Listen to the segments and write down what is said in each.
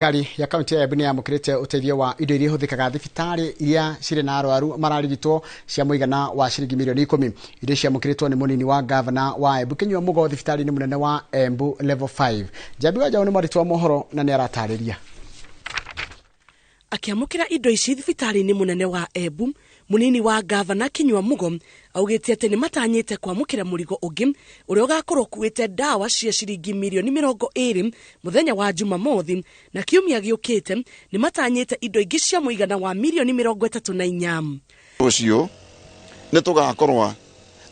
Thirikari ya kaunti ya Embu nĩ yamũkĩrĩte ũteithio wa indo iria ihũthĩkaga thibitarĩ iria cirĩ na arwaru mararigitwo cia mũigana wa ciringi mirioni 10. Indo ciamũkĩrĩtwo nĩ mũnini wa gavana wa Embu Kinyua Mugo thibitarĩ-inĩ mũnene wa Embu Level 5. Njambi wa Njaũ nĩ mwandĩki wa mohoro na nĩ aratarĩria. Akĩamũkĩra indo ici thibitarĩ-inĩ mũnene wa Embu, mũnini wa gavana Kinyua Mugo augĩte atĩ nĩ matanyĩte kwamũkĩra mũrigo ũngĩ ũrĩa ũgakorwo ũkuĩte ndawa cia ciringi mirioni 20 mũthenya wa Jumamothi, na kiumia gĩũkĩte nĩ matanyĩte indo ingĩ cia mũigana wa mirioni 34. Rũciũ nĩ tũgakorwo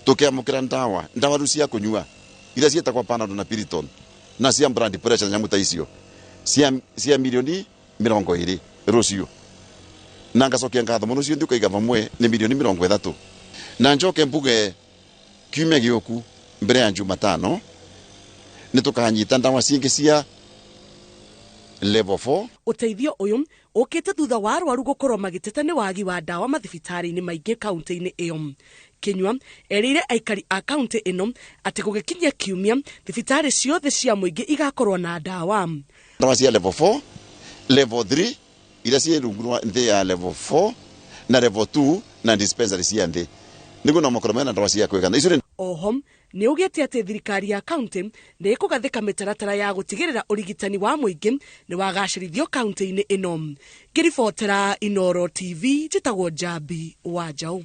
tũkĩamũkĩra ndawa rĩu cia kũnyua iria ciĩtagwo Panadol na Piriton na cia blood pressure na nyamũ ta icio cia mirioni 20 rũciũ, na ngacokia ngatho mũno cio ndikaiga vamwe nĩ mirioni 30, na njoke mbuge kiumia gĩũku mbere ya Jumatano nĩ tũkanyita ndawa cingĩ cia level 4. Ũteithio ũyũ ũkĩte thutha wa arwaru gũkorwo magĩteta nĩ wagi wa ndawa mathibitarĩ-inĩ maingĩ kaunti-inĩ ĩyo. Kinyua erĩire aikari a kaunti ĩno atĩ gũgĩkinyia kiumia thibitarĩ ciothe cia mũingĩ igakorwo na ndawa. Ndawa cia level 4, level 3 iria ciĩ rungu rwa nthĩ ya level 4 na level 2 na dispensary cia nthĩ nĩguo no makorwo mena ndawa cia kwĩgana icio. Oho nĩ augĩte atĩ thirikari ya kaunti nĩ ĩkũgathĩka mĩtaratara ya gũtigĩrĩra ũrigitani wa mũingĩ nĩ wagacĩrithio kaunti-inĩ ĩno. Ngĩribotera Inooro TV, njĩtagwo Njambi wa Njaũ.